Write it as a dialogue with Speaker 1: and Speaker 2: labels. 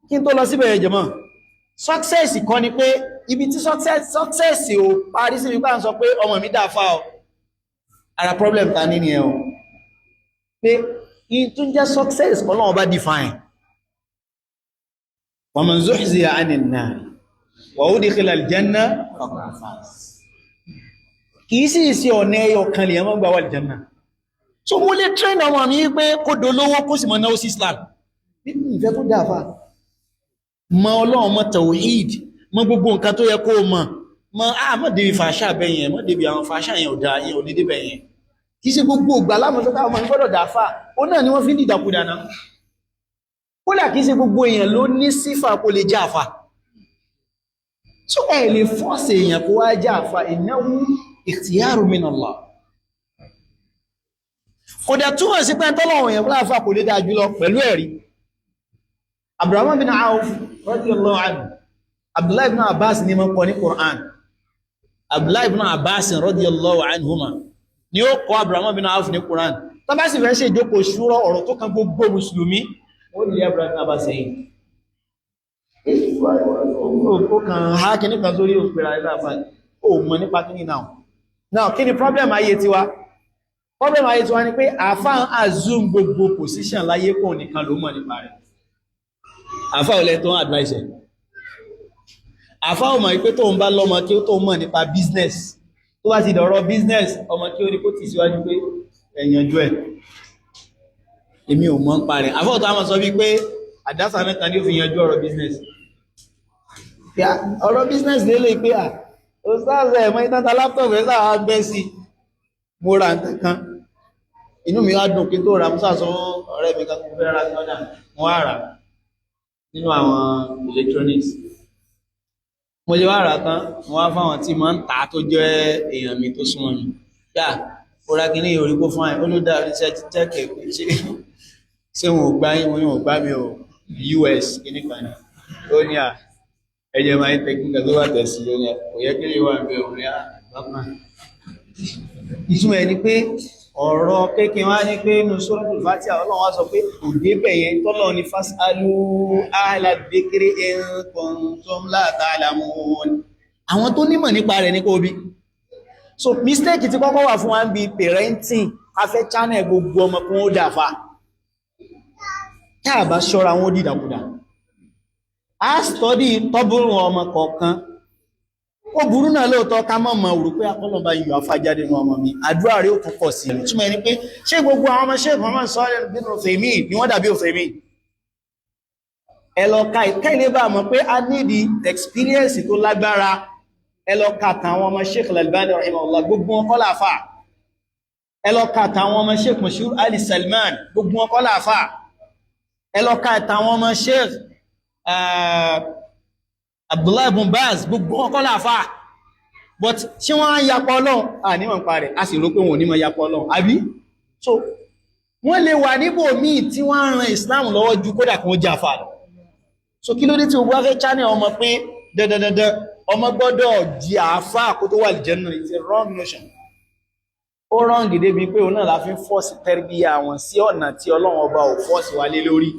Speaker 1: Kí n tó lọ síbẹ̀ jẹ̀mọ́, success kọ́ ni pé ibi tí success ò parí sí wípé à ń sọ pé ọmọ mi dáfà ọ. Ara problem ta ní ni ẹ o, pé in tún jẹ́ success, Ọlọ́run bá define. Wa man zuhziha 'anil nar wa udkhila al-janna faqad faz. Kìí sì sí ọ̀nà ẹyọ kan lè yẹn gbà wà al-janna. So mo lè train ọmọ mi pé kó dolówó, kó sì mọ̀ náà sí Islam nínú ìfẹ́ tó dáfà, mọ Ọlọ́run, mọ tawhid, mọ gbogbo nǹkan tó yẹ kó mọ̀ mọ. Á mọ̀ débi fàṣà bẹ́yẹn, mọ̀ débi àwọn fàṣà yẹn ò dáa, yẹn ò ní débẹ̀ yẹn. Kìí ṣe gbogbo ògbà lámọ̀ tó káwọn ọmọ gbọ́dọ̀ dáfà, ó náà ni wọ́n fi ń dìdàkudà náà. Kódà kìí ṣe gbogbo èèyàn ló ní sífà kó lè jẹ́ àfà. So ẹ lè force èèyàn kó wá jẹ́ àfà. Innahu ikhtiyaru min Allah. Kò dẹ̀ túmọ̀ sí pé tọ́lọ̀wọ̀n èèyàn fúláfà kò lè dáa jùlọ pẹ̀lú ẹ̀rí. Abdurrahman bin Auf radiyallahu anhu, Abdullahi ibn Abbas ní mọ́ kọ́ ní Qur'an. Abdullahi ibn Abbas radiyallahu anhuma ni ó kọ́ Abdurrahman bin Auf ní Qur'an. Tó bá sì fẹ́ ṣe ìjókòó ṣúrọ̀, ọ̀rọ̀ tó kan gbogbo mùsùlùmí, ó lè Abdurrahman bin Abbas sẹ́yìn. Ó kàn há kíní kan sórí òpèrà ilé àfà, ó mọ̀ nípa kíní náà. Now, kí ni problem ayé tiwa? Problem ayé tiwa ni pé àfá ń assume gbogbo position láyé kò nìkan ló mọ̀ nípa rẹ̀. Àfá ò lẹ́ tó ń advice ẹ̀. Àfá ò mọ̀ pé tóun bá lọ́mọ kí ó tó mọ̀ nípa business, tó bá ti dọ̀rọ̀ business, ọmọ kí ó ní kó tì síwájú pé ẹ̀yànjú ẹ̀, èmi ò mọ̀ ń pa rẹ̀. Àfá ò tó á mọ̀ sọ bí pé àdásà mẹ́ta ni ó fi yanjú ọ̀rọ̀ business. Ọ̀rọ̀ business lélẹ̀ pé à ostaz ẹ̀ mọ́ ìtàntà laptop ẹ̀ sáà gbẹ́ sí. Mo ra nǹkan kan, inú mi wá dùn kí tó ra. Musa sọ ọ̀rẹ́ mi kan kó fẹ́ ra sọ́dà, mo wá rà nínú àwọn electronics. Mo ṣe wá rà tán, mo wá fáwọn tí máa ń tà tó jẹ́ èèyàn mi tó súnmọ́ mi yá. Ó ra kí ní orí kó fún àì, ó ló dá oríṣẹ́ tẹ́kẹ̀ pé ṣé wọn ò gbá yín? Wọn ò gbá mi ò US kíní kan ní. Ó ní à ẹ̀jẹ̀ máa ń tẹ́kíkà tó bá tẹ̀sí lóní, kò yẹ kí lè wà ń bẹ òun ní àgbákan. Ìtumọ̀ ẹ̀ ni pé ọ̀rọ̀ kéèkéé wá ní pé inú Suratul Fatiha, Ọlọ́run wá sọ pé kò débẹ̀ yẹn. Tọ́lọ́ ní fas'alu ahla dhikri in kuntum la ta'lamun. Àwọn tó nímọ̀ nípa rẹ̀ ní kó bí. So mistake ti kọ́kọ́ wà fún wa ń bi parenting. A fẹ́ channel gbogbo ọmọ kún ó dàfà. Tá a bá ṣọ́ra, wọn ó dìdàkudà. A study tọ́bùrù ọmọ kọ̀ọ̀kan. Ó burú náà lóòótọ́ ká mọ̀ mọ̀ rò pé akọ́lọ̀ bá yọ afá jáde ní ọmọ mi, àdúrà rí ó tún pọ̀ sí i. Túmọ̀ ẹni pé ṣé gbogbo àwọn ọmọ Sheikh Muhammad Salih bin Uthaymeen ni wọ́n dàbí Uthaymeen? Ẹ lọ ka ìkẹ́lẹ́ bá mọ̀ pé a need experience tó lágbára. Ẹ lọ ka tàwọn ọmọ Sheikh Al-Albani rahimahullah, gbogbo wọn kọ́ láàfà. Ẹ lọ ka tàwọn ọmọ Sheikh Mashhur Ali Salman, gbogbo wọn kọ́ láàfà. Ẹ lọ ka tàwọn ọmọ Sheikh Abdullahi ibn Baz, gbogbo wọn kọ́ láàfà. But ṣé wọ́n á yapọ̀ Ọlọ́run? À nímọ̀ ń pa rẹ̀, a sì rò pé wọn ò ní mọ̀ yapọ̀ Ọlọ́run, àbí? So wọ́n lè wà níbò míì tí wọ́n ń ran Islam lọ́wọ́ ju kódà kan ó jà fà lọ. So kí ló dé tí gbogbo wá fẹ́ channel ọmọ pé dandandandan ọmọ gbọ́dọ̀ di àáfà kó tó wà lìjẹ́nà? It's a wrong notion. Ó wrong débi pé òun náà la fi ń force tẹ́rbíyà wọn sí ọ̀nà tí Ọlọ́run Ọba ò force wa lé lórí.